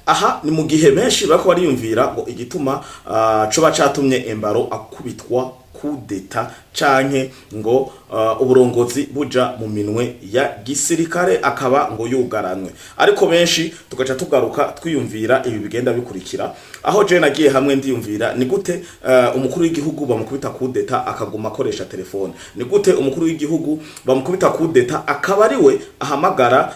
Aha ni mu gihe benshi bariko bariyumvira ngo igituma coba catumye Embalo akubitwa coup d'état canke ngo uburongozi buja mu minwe ya gisirikare, akaba ngo yugaranwe. Ariko benshi tugaca tugaruka twiyumvira ibi bigenda bikurikira, aho je nagiye hamwe ndiyumvira: ni gute umukuru w'igihugu bamukubita coup d'état akaguma akoresha telefone? Ni gute umukuru w'igihugu bamukubita coup d'état akaba ari we ahamagara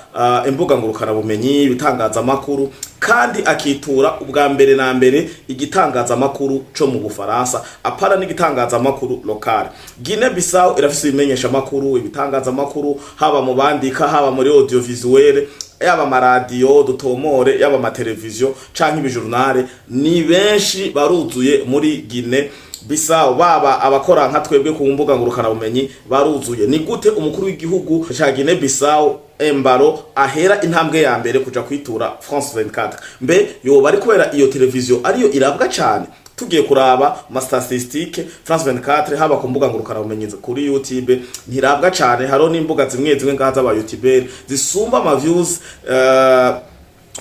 imbuga ngurukana bumenyi, ibitangazamakuru, kandi akitura ubwa mbere na mbere igitangazamakuru co mu Bufaransa, apana n'igitangazamakuru local? Guinea Bissau irafise ibimenyesha makuru, ibitangazamakuru, haba mu bandika, haba muri audiovisuel, yaba amaradiyo dutomore, yaba amateleviziyo canke ibijournal, ni benshi baruzuye muri Guinea Bissau. Baba abakora nka twebwe ku mbuga ngurukana bumenyi baruzuye. Ni gute umukuru w'igihugu ca Guinea Bissau Embalo ahera intambwe ya mbere kuja kwitura France 24? Mbe yoba ari kubera iyo televiziyo ariyo irabwa cane? Tugiye kuraba ma statistique, France 24, haba ku mbuga ngurukana bumenyi, kuri YouTube, ntirabwa cane. Hariho n'imbuga zimwe zimwe ngaha z'aba YouTuber zisumba ama views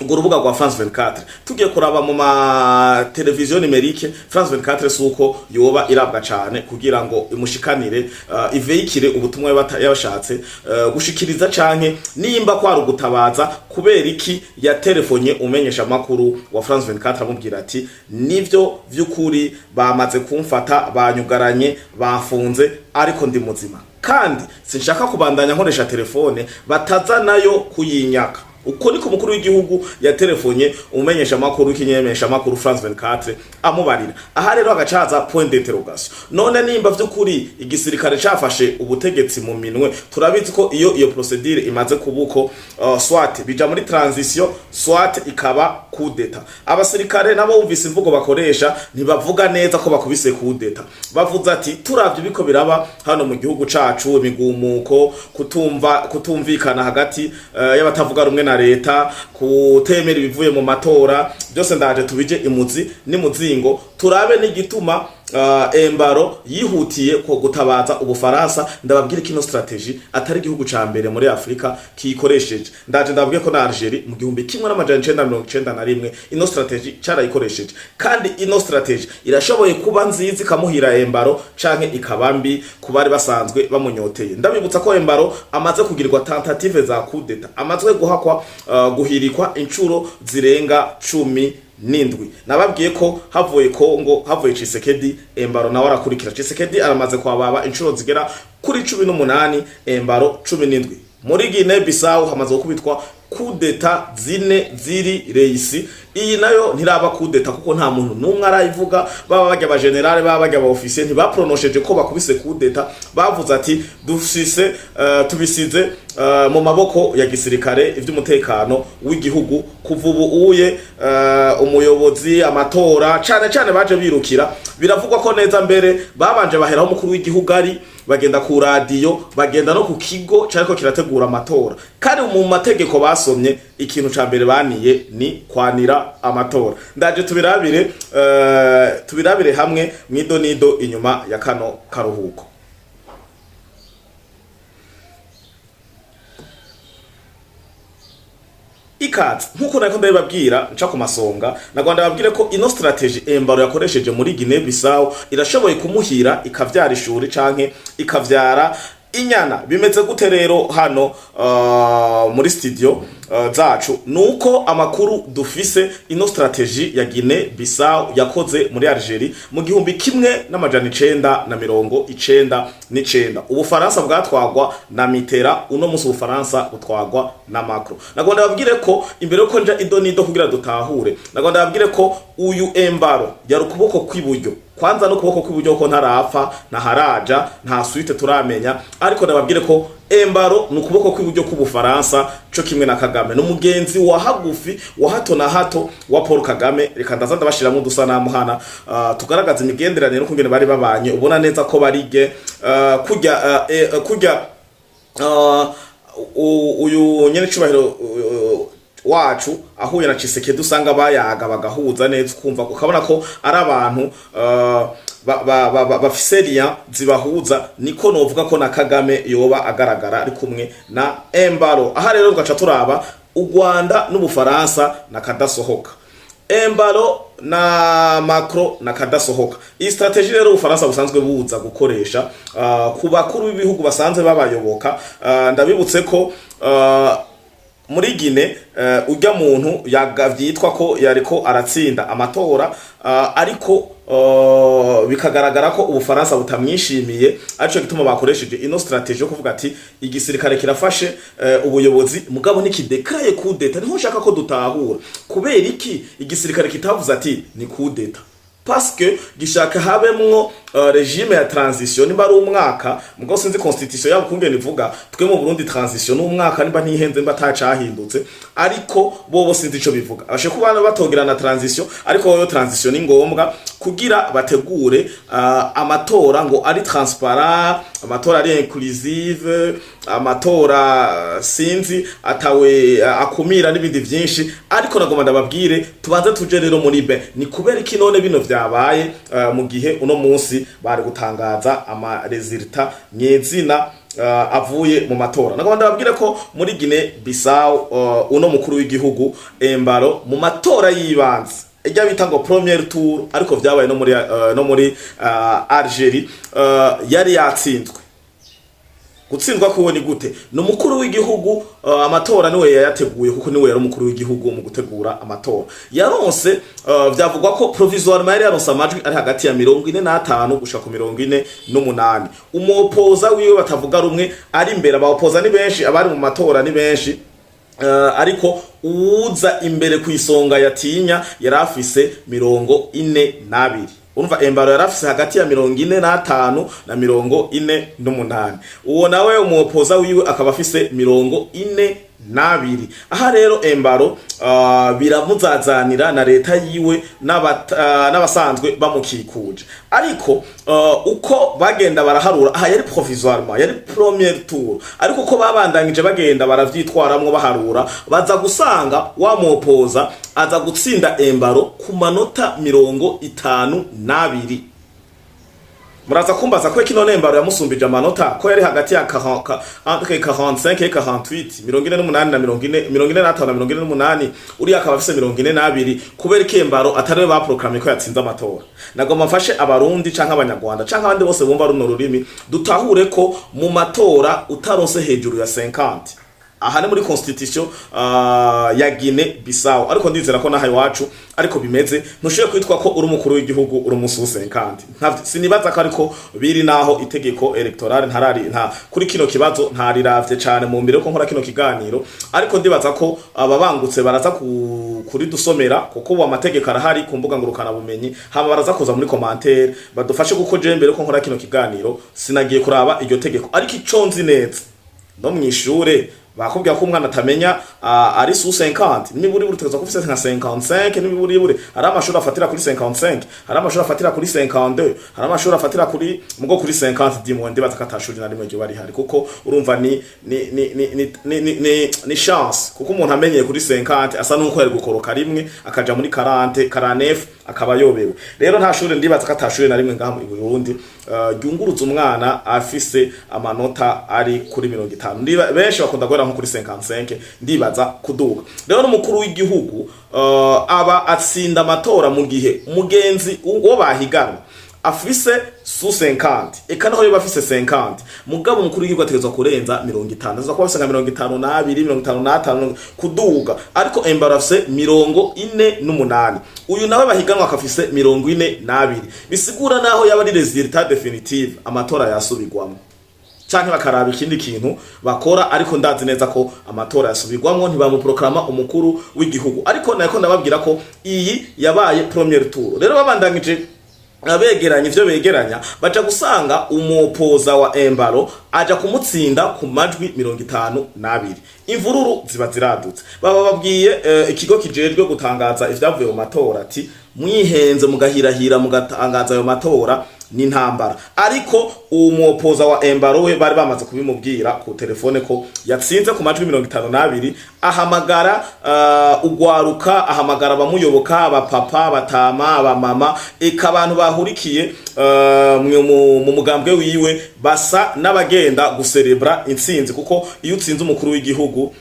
urwo rubuga rwa France 24. Tugiye kuraba mu ma televiziyo numérique, France 24 suko yoba irabwa cane kugira ngo imushikanire, iveyikire ubutumwa yabashatse gushikiriza, canke nimba kwari ugutabaza, kubera iki yatelefonye umenyesha makuru wa France 24 amubwira ati: "Nivyo vy'ukuri, bamaze kumfata, banyugaranye, bafunze, ariko ndi muzima kandi sinshaka kubandanya nkoresha telefone, bataza nayo kuyinyaka"? Uko niko umukuru w'igihugu yatelefonye umumenyesha makuru w'ikinyemesha makuru France 24 amubarira. Aha rero hagacaza point d'interrogation: none nimba vy'ukuri igisirikare cafashe ubutegetsi mu minwe, turabizi ko iyo procédure imaze kubuko, soit bija muri transition, soit ikaba coup d'état. Abasirikare nabo wumvise imvugo bakoresha, ntibavuga neza ko bakubise coup d'état. Bavuze ati: "Turavye biko biraba hano mu gihugu cacu, imigumuko, kutumva, kutumvikana hagati y'abatavuga rumwe na leta, kutemera ibivuye mu matora, byose ndaje tubije imuzi n'imuzingo, turabe n'igituma Embalo yihutiye ko gutabaza Ubufaransa." Ndababwire kino stratégie atari igihugu ca mbere muri Afrika kiyikoresheje. Ndaje ndababwiye ko na Algeria mu 1991 ino stratégie carayikoresheje, kandi ino stratégie irashoboye kuba nziza ikamuhira Embalo, canke ikaba mbi ku bari basanzwe bamunyoteye. Ndabibutsa ko Embalo amaze kugirirwa tentative za coup d'état, amaze guhakwa guhirikwa incuro zirenga 17. Nababwiye ko havuye Kongo, havuye Tshisekedi, Embalo nawe arakurikira. Tshisekedi aramaze kwababa inshuro zigera kuri 18, Embalo 17. Muri Guinea Bissau hamaze gukubitwa coup d'état zine ziri réussies. Iyi nayo ntiraba coup d'état kuko nta muntu n'umwe arayivuga. Baba bajya aba général, baba bajya aba officier, ntibapronosheje ko bakubise coup d'état. Bavuze ati: "Dufise tubisize mu maboko ya gisirikare ivy'umutekano w'igihugu kuva ubu uye umuyobozi amatora." Cane cane baje birukira, biravugwa ko neza mbere babanje baheraho umukuru w'igihugu ari, bagenda ku radiyo, bagenda no ku kigo cariko kirategura amatora. Kandi mu mategeko basomye, ikintu ca mbere baniye ni kwanira amatora. Ndaje tubirabire hamwe mwido nido inyuma ya kano karuhuko. Ikaze. Nkuko nariko ndabibabwira nca ku masonga, nagwanda babwire ko ino stratégie Embalo yakoresheje muri Guinea Bissau irashoboye kumuhira ikavyara ishuri canke ikavyara inyana. Bimeze gute rero hano muri studio zacu? Nuko amakuru dufise, ino stratégie ya Guinea Bissau yakoze muri Algeria mu 1999. Ubufaransa bwatwagwa na Mitterrand, uno musi Ubufaransa butwagwa na Macron. Nagomba babwire ko imbere yuko nja ido nido kugira dutahure, nagomba babwire ko uyu Embalo yari ukuboko kw'iburyo kwanza, no kuboko kw'iburyo ko ntarapfa, ntaharaja, nta suite turamenya. Ariko ndababwire ko Embalo ni ukuboko kw'iburyo k'Ubufaransa co kimwe na Kagame, ni umugenzi wa hagufi wa hato na hato wa Paul Kagame. Reka ndaza ndabashiramo udusanamu hana tugaragaza imigenderanire n'ukungene bari babanye. Ubona neza ko barige kurya kurya uyu nyene cubahiro wacu ahuye na Tshisekedi, usanga bayaga bagahuza neza, ukumva ukabona ko ari abantu bafise lien zibahuza. Niko novuga ko na Kagame yoba agaragara ari kumwe na Embalo. Aha rero tugaca turaba U Rwanda n'Ubufaransa nakadasohoka, Embalo na Macron nakadasohoka. Iyi stratégie rero Ubufaransa busanzwe buza gukoresha ku bakuru b'ibihugu basanzwe babayoboka. Ndabibutse ko muri Guinée ujya muntu vyitwa ko yariko aratsinda amatora, ariko bikagaragara ko Ubufaransa butamwishimiye, arico gituma bakoresheje ino stratégie yo kuvuga ati igisirikare kirafashe ubuyobozi, mugabo ntikidéclaraye coup d'état. Niho nshaka ko dutahura kubera iki igisirikare kitavuze ati ni coup d'état, parce que gishaka habemwo régime ya transition, nimba ari umwaka, mugabo sinzi constitution yabo kungene ivuga. Twe mu Burundi transition n'umwaka, nimba ntihenze, nimba atacahindutse, ariko bobo sinzi ico bivuga. Abashe kuba batogera na transition, ariko yo transition ni ngombwa kugira bategure amatora ngo ari transparent, amatora ari inclusive, amatora sinzi atawe akumira n'ibindi vyinshi. Ariko nagomba ndababwire, tubanze tuje rero muri be ni kubera iki none bino vyabaye mu gihe uno munsi bari gutangaza ama résultats nyezina avuye mu matora. Nagomba ndababwire ko muri Guinea Bissau uno mukuru w'igihugu Embalo mu matora y'ibanze ijya bita ngo premier tour, ariko vyabaye no muri Algeria, yari yatsinzwe. Gutsindwa kuwe ni gute? Ni umukuru w'igihugu, amatora niwe yayateguye, kuko niwe yari umukuru w'igihugu mu gutegura amatora. Yaronse vyavugwa ko provisoirement yari yaronse amajwi ari hagati ya 45 gushika ku 48. Umuopoza wiwe batavuga rumwe ari imbere, abaopoza ni benshi, abari mu matora ni benshi, ariko uza imbere ku isonga yatinya yari afise 42. Urumva Embalo yari afise hagati ya 45 na 48, uwo nawe umuopoza wiwe akaba afise 42. Aha rero Embalo biramuzazanira na leta yiwe n'abasanzwe bamukikuje. Ariko uko bagenda baraharura, aha yari provisoirement, yari premier tour, ariko uko babandanyije bagenda baravyitwaramwo baharura, baza gusanga wa muopoza aza gutsinda Embalo ku manota 52. Muraza kumbaza ko kino Embalo yamusumbije amanota, ko yari hagati ya 40 entre 45 et 48, 48 na 40, 45 na 48, uriya akaba afise 42. Kubera ko Embalo atari we baproclamé ko yatsinze amatora. Nagomba mfashe Abarundi canke Abanyarwanda canke abandi bose bumva runo rurimi, dutahure ko mu matora utaronse hejuru ya 50, aha ni muri constitution ya Guinea Bissau, ariko ndizera ko naha iwacu ariko bimeze, ntushoboye kwitwa ko uri umukuru w'igihugu uri umunsi 50. Sinibaza ko ariko biri, naho itegeko électoral ntarari nta kuri kino kibazo ntariravye cane mu mbere ko nkora kino kiganiro, ariko ndibaza ko ababangutse baraza kuri dusomera, kuko ubu amategeko arahari ku mbuga ngurukana bumenyi, hama baraza kuza muri commentaire badufashe, kuko je mbere ko nkora kino kiganiro sinagiye kuraba iryo tegeko. Ariko ico nzi neza, no mwishure bakubwira ko umwana atamenya ari sous 50, nimiburi buri utegerezwa kuba ufise nka 55 nimiburi buri. Hari amashuri afatira kuri 55, hari amashuri afatira kuri 52, hari amashuri afatira kuri mugo kuri 50 dimwe. Ndibaza ko atashuri na rimwe ryo bari hari, kuko urumva ni chance, kuko umuntu amenyeye kuri 50 asa nuko yari gukoroka rimwe akaja muri 40, 49, akaba yobewe. Rero nta shuri, ndibaza ko atashuri na rimwe ngaha mu Burundi ryunguruza umwana afise amanota ari kuri 50. Ndiba benshi bakunda guhera nko kuri 55, ndibaza kuduga. Rero n'umukuru w'igihugu aba atsinda amatora mu gihe mugenzi uwo bahiganwa afise sous 50, eka naho yoba afise 50, mugabo umukuru w'igihugu ategerezwa kurenza 50, ategerezwa kuba afise nka 52, 55 kuduga. Ariko Embalo afise 48, uyu nawe bahiganwa akafise 42. Bisigura naho yaba ari résultat définitive, amatora yasubirwamwo canke bakaraba ikindi kintu bakora. Ariko ndazi neza ko amatora yasubirwamwo, ntibamuproclama umukuru w'igihugu. Ariko nako ndababwira ko iyi yabaye premier tour. Rero babandanyije abegeranya ivyo begeranya, baja gusanga umupoza wa Embalo aja kumutsinda ku majwi 52. Imvururu ziba ziradutse. Baba babwiye ikigo kijejwe gutangaza ivyavuye mu matora ati mwihenze mugahirahira mugatangaza ayo matora. N'intambara. Ariko umuopoza wa Embalo we bari bamaze kubimubwira ku telefone ko yatsinze ku majwi 52. Ahamagara ugwaruka, ahamagara abamuyoboka, abapapa, abatama, abamama, eka abantu bahurikiye mu mugambwe wiwe, basa n'abagenda guserebra intsinzi, kuko iyo utsinze umukuru w'igihugu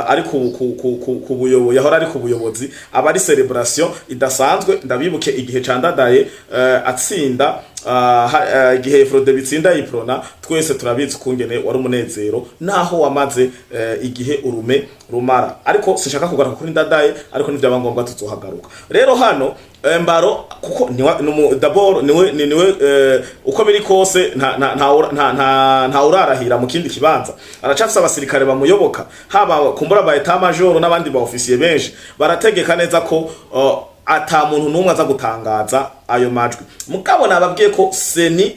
ari ku buyobozi, yahora ari ku buyobozi, aba ari celebration idasanzwe. Ndabibuke igihe ca Ndadaye atsinda, igihe Frodebu itsinda Uprona, twese turabizi ukungene wari umunezero, naho wamaze igihe urume rumara. Ariko sinshaka kugaruka kuri Ndadaye, ariko nivyaba ngombwa tuzohagaruka. Rero hano Embalo, kuko d'abord niwe, uko biri kose nta urarahira mu kindi kibanza, aracafise abasirikare bamuyoboka, haba kumbura ba état major n'abandi ba officier benshi. Barategeka neza ko ata muntu n'umwe aza gutangaza ayo majwi. Mugabo nababwiye ko CENI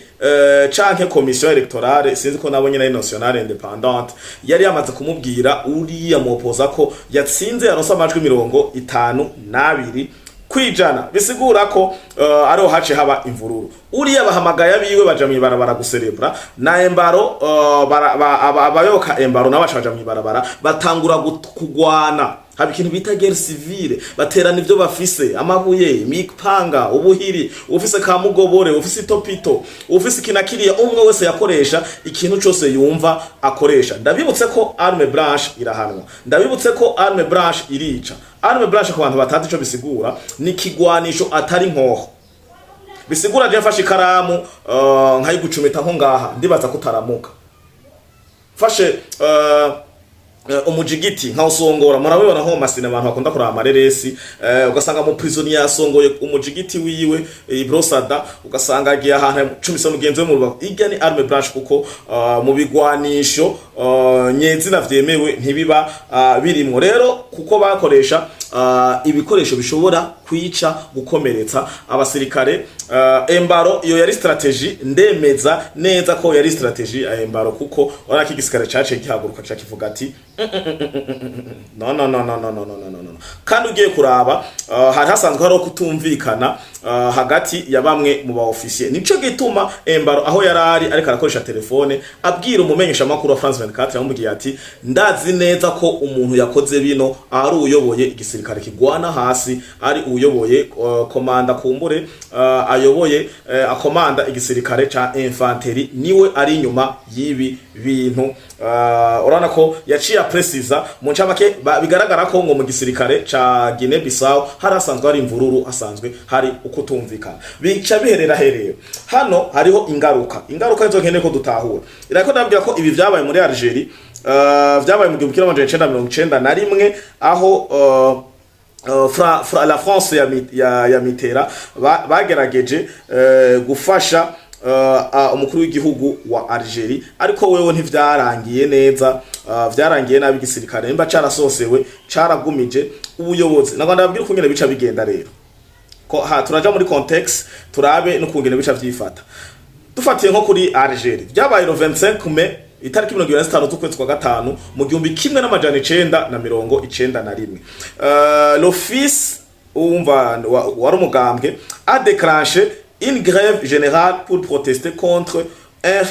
canke commission électorale, sinzi ko nabo nyene ari nationale indépendante, yari yamaze kumubwira uriya mupoza ko yatsinze, yaronse amajwi 52%. Bisigura ko ariho hace haba imvururu. Uriya bahamagaye abiwe, baja mw'ibarabara guserebra na Embalo. Abayoboka Embalo nabo baca baja mw'ibarabara, batangura kugwana, haba ikintu bita guerre civile, baterana ivyo bafise: amabuye, imipanga, ubuhiri, ufise kamugobore, ufise itopito, ufise ikina kiriya, umwe wese yakoresha ikintu cose yumva akoresha. Ndabibutse ko arme blanche irahanwa, ndabibutse ko arme blanche irica. Arme blanche, ku bantu batazi ico bisigura, ni kigwanisho atari nkoho. Bisigura je mfashe ikaramu nkayigucumita nko ngaha, ndibaza ko utaramuka. Mfashe umujigiti nkawusongora, murabibona nko mu masine, abantu bakunda kuraba amareresi, ugasanga mu prisonnier yasongoye umujigiti wiwe, ibrosada, ugasanga agiye ahantu cumise mugenzi we mu rubavu. Irya ni arme blanche, kuko mu bigwanisho nyezina vyemewe ntibiba birimwo. Rero kuko bakoresha ibikoresho bishobora kwica, gukomeretsa abasirikare. Embalo, iyo yari stratégie, ndemeza neza ko yari stratégie ya Embalo, kuko urabona ko igisirikare caciye gihaguruka, ca kivuga ati: "No, no, no, no, no, no, no, no, no, no." Kandi ugiye kuraba, hari hasanzwe hariho kutumvikana hagati ya bamwe mu ba officier. Nico gituma Embalo aho yarari ariko arakoresha telefone abwira umumenyesha makuru wa France 24, yamubwiye ati: "Ndazi neza ko umuntu yakoze bino ari uyoboye igisirikare kigwana hasi, ari uyoboye komanda, kumbure ayoboye akomanda igisirikare ca infanterie, niwe ari inyuma y'ibi bintu." Urabona ko yaciye apresiza mu ncamake. Bigaragara ko ngo mu gisirikare ca Guinea Bissau hari hasanzwe hari imvururu, hasanzwe hari ukutumvikana. Bica biherera herero hano hariho ingaruka izo nkeneye ko dutahura. Irako ndabwira ko ibi vyabaye muri Algeria, vyabaye mu 1991, aho la France ya Mitterrand bagerageje gufasha umukuru w'igihugu wa Algeria, ariko wewe ntivyarangiye neza, vyarangiye nabi. Igisirikare nimba carasosewe, caragumije ubuyobozi. Nagomba ndababwira ukungene bica bigenda rero, ko ha turaja muri contexte, turabe n'ukungene bica vyifata. Dufatiye nko kuri Algeria, vyabaye le 25 mai, itariki 25 z'ukwezi kwa gatanu mu 1991. Le FIS, umva, wari umugambwe, a déclenché une grève générale pour protester contre un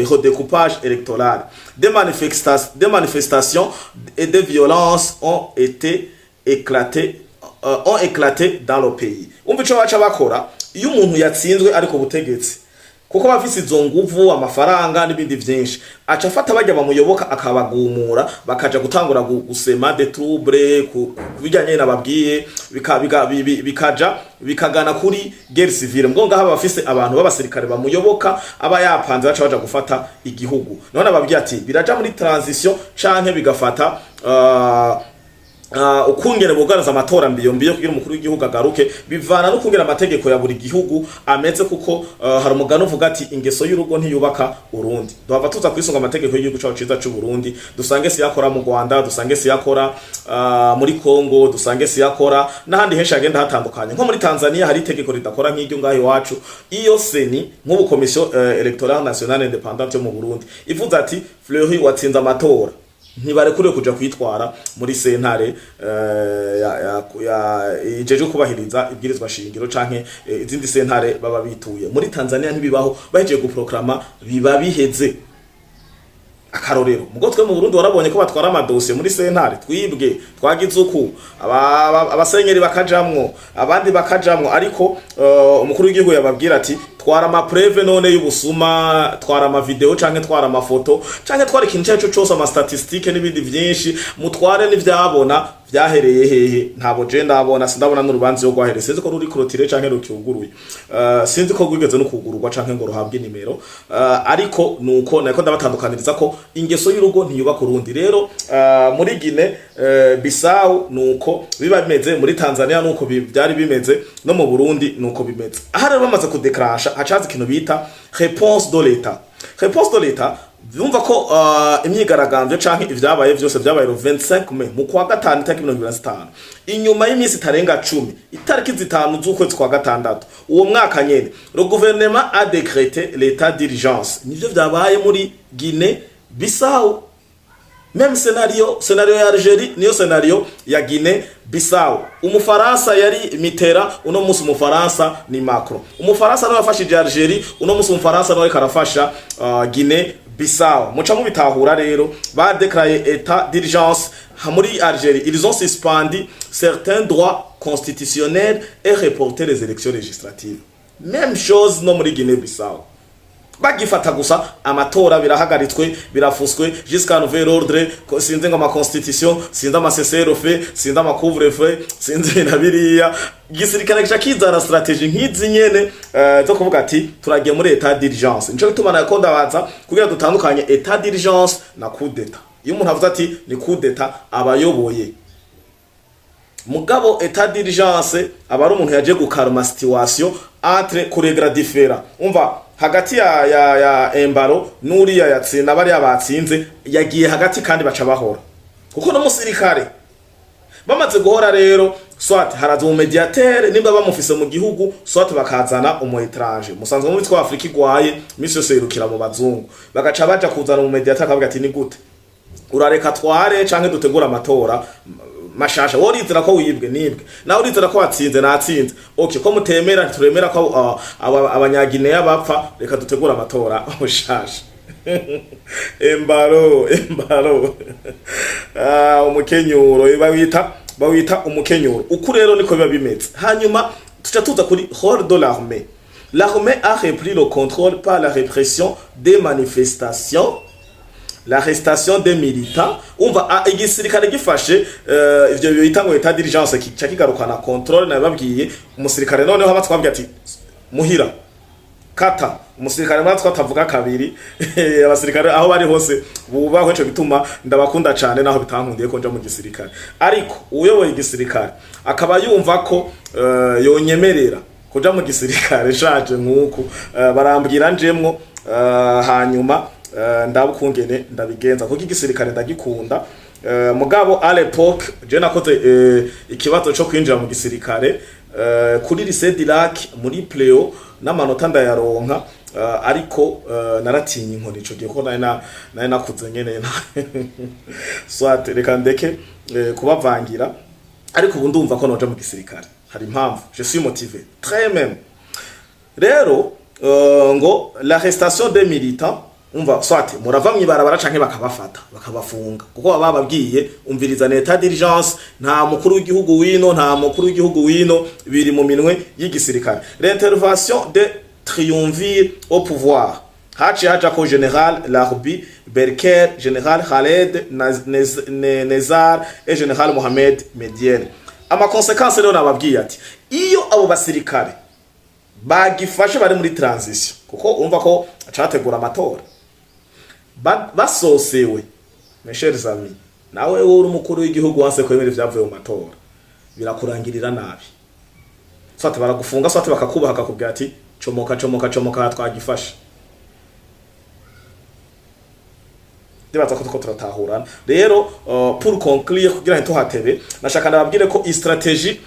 redécoupage électoral. Des manifestations et des violences ont éclaté dans le pays. Umva ico baca bakora iyo umuntu yatsinzwe ariko butegetsi, kuko bafise izo nguvu, amafaranga n'ibindi vyinshi, aca afata bajya bamuyoboka, akabagumura, bakaja gutangura gusema des troubles ku bijanye nababwiye, bikaja bikagana kuri guerre civile. Mbwo ngaha bafise abantu b'abasirikare bamuyoboka, aba yapanze, baca baja gufata igihugu. None ababwiye ati biraja muri transition canke bigafata ukungene bugaragaza amatora mbiyo mbiyo kugira umukuru w'igihugu agaruke, bivana no kungena amategeko ya buri gihugu ameze, kuko hari umugani uvuga ati: "Ingeso y'urugo ntiyubaka urundi." Duhava tuza kwisunga amategeko y'igihugu cacu ciza c'u Burundi, dusange siyakora mu Rwanda, dusange siyakora muri Congo, dusange siyakora n'ahandi henshi hagenda hatandukanye. Nko muri Tanzania hari itegeko ridakora nk'iryo ngaho iwacu. Iyo CENI, nk'ubu Commission électorale nationale indépendante yo mu Burundi, ivuze ati: "Fleury, watsinze amatora." Ntibarekuriwe kuja kwitwara muri sentare ya ijejwe kubahiriza ibwirizwa shingiro canke izindi sentare baba bituye. Muri Tanzania ntibibaho, bahejeje guproklama biba biheze. Akarorero, mugo twe mu Burundi warabonye ko batwara amadosiye muri sentare, twibwe, twagize uku, abasenyeri bakajamwo, abandi bakajamwo, ariko umukuru w'igihugu yababwira ati: "Twara amapreuves none y'ubusuma, twara amavideo canke twara amafoto canke twara ikintu cyaco cose, ama statistiques n'ibindi vyinshi, mutware n'ivyabona vyahereye hehe." Ntabo je ndabona, sindabona n'urubanza yo rwahereye, sinzi ko ruri clôturé canke rukiuguruye, sinzi ko rwigeze no kugururwa canke ngo ruhabwe nimero, ariko nuko nako ndabatandukaniriza ko ingeso y'urugo ntiyubaka urundi. Rero muri Guinée Bissau nuko biba bimeze, muri Tanzania nuko byari bimeze, no mu Burundi nuko bimeze. Aha rero bamaze kudeclansha, hacaza ikintu bita réponse de l'État. Réponse de l'État, bumva ko imyigaragambyo canke ivyabaye vyose vyabaye le 25 mai, mu kwa gatanu, itariki 25. Inyuma y'iminsi itarenga 10, itariki 5 z'ukwezi kwa gatandatu uwo mwaka nyene, le gouvernement a décrété l'état d'urgence. Nivyo vyabaye muri Guinée Bissau, même scénario. Scénario ya Algérie niyo scénario ya Guinée Bissau. Umufaransa yari Mitterrand, uno musi umufaransa ni Macron. Umufaransa niwe yafashije Algérie, uno musi umufaransa niwe ariko arafasha Guinée Bissau. Muca mubitahura. Rero badéclaraye état d'urgence muri Algérie, ils ont suspendu certains droits constitutionnels et reporté les élections législatives. Même chose no muri Guinée Bissau, bagifata gusa amatora birahagaritswe, birafuswe jusqu'à nouvel ordre. Sinzi ngo ama constitution, sinzi ama cessez-le-feu, sinzi ama couvre-feu, sinzi na biriya. Igisirikare gica kizana stratégie nk'izi nyene zo kuvuga ati: "Turagiye muri état d'urgence." Nico gituma nako ndabaza kugira dutandukanye état d'urgence na coup d'état. Iyo umuntu avuze ati ni coup d'état, abayoboye, mugabo état d'urgence aba ari umuntu yaje gukaruma situation entre kurégler différend, umva, hagati ya Embalo n'uriya yatsinda, bariya batsinze, yagiye hagati kandi baca bahora kuko n'umusirikare. Bamaze guhora rero, soit haraza umu médiateur nimba bamufise mu gihugu, soit bakazana umu étranger. Musanzwe mubi twa Afrika igwaye misi yose yirukira mu bazungu, bagaca baja kuzana umu médiateur, akavuga ati: "Ni gute, urareka tware canke dutegura amatora mashasha? Wowe urizera ko wibwe, nibwe, nawe urizera ko watsinze, natsinze. Okay, ko mutemera, ntituremera ko abanyagineya bapfa, reka dutegure amatora mushasha." Embalo umukenyuro bawita umukenyuro. Uku rero niko biba bimeze. Hanyuma tuca tuza kuri rôle de l'armée. L'armée a repris le contrôle par la répression des manifestations, l'arrestation des militants. Umva, igisirikare gifashe ivyo bita ngo état d'urgence, kica kigarukana contrôle. Nababwiye umusirikare noneho abatwabwiye ati: "Muhira kata." Umusirikare mwatwa atavuga kabiri. Abasirikare aho bari hose bubahwe, ico gituma ndabakunda cane, naho bitankundiye ko nja mu gisirikare. Ariko uyoboye igisirikare akaba yumva ko yonyemerera kuja mu gisirikare shaje nkuku, barambwira njemwo, hanyuma ndabukungene ndabigenza, kuko igisirikare ndagikunda. Mugabo à l'époque je nakoze ikibazo co kwinjira mu gisirikare kuri lycée du Lac muri Pleo, n'amanota ndayaronka, ariko naratinye inkoni ico gihe kuko nari nakuze nyene. Soit reka ndeke kubavangira, ariko ubu ndumva ko noja mu gisirikare, hari impamvu, je suis motivé très même. Rero ngo l'arrestation des militants, umva, soit murava mwibarabara canke bakabafata bakabafunga, kuko baba bababwiye: "Umviriza, l'état d'urgence, nta mukuru w'igihugu wino, nta mukuru w'igihugu wino, biri mu minwe y'igisirikare." L'intervention de triumvir au pouvoir, haciye haja ko général Larbi Belkheir, général Khaled Nezar et général Mohamed Mediène. Ama conséquences rero nababwiye ati iyo abo basirikare bagifashe bari muri transition, kuko urumva ko acategura amatora, basosewe. Mes chers amis, nawe wowe uri umukuru w'igihugu wanse kwemera ivyavuye mu matora, birakurangirira nabi. Soit baragufunga, soit bakakubaha, bakakubwira ati: "Comoka, comoka, comoka, twagifashe." Ndibaza ko tuko turatahurana. Rero pour conclure, kugira ntituhatebe, nashaka ndababwire ko i stratégie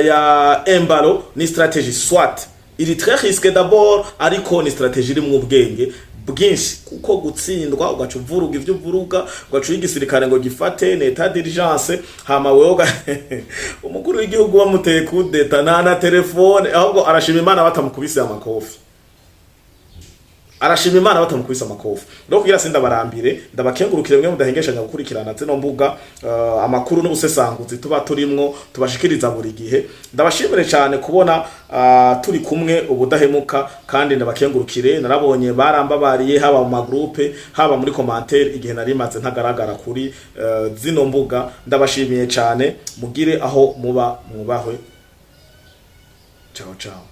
ya Embalo ni stratégie soit iri très risqué d'abord, ariko ni stratégie iri mu ubwenge. bwinshi, kuko gutsindwa ugaca uvuruga ivyo uvuruga, ugaca uha igisirikare ngo gifate l'état d'urgence, hama wewe umukuru w'igihugu bamuteye kudeta nta na telefone, ahubwo arashima Imana batamukubise amakofi, arashima Imana batamukubise amakofi. Rero kugira sindabarambire, ndabakengurukire mwe mudahengeshanya gukurikirana zino mbuga, amakuru n'ubusesanguzi tuba turimwo tubashikiriza buri gihe. Ndabashimire cyane kubona turi kumwe ubudahemuka, kandi ndabakengurukire. Narabonye barambabariye, haba mu magroupe, haba muri commentaire, igihe nari maze ntagaragara kuri zino mbuga. Ndabashimiye cyane, mugire aho muba mwubahwe. Ciao ciao.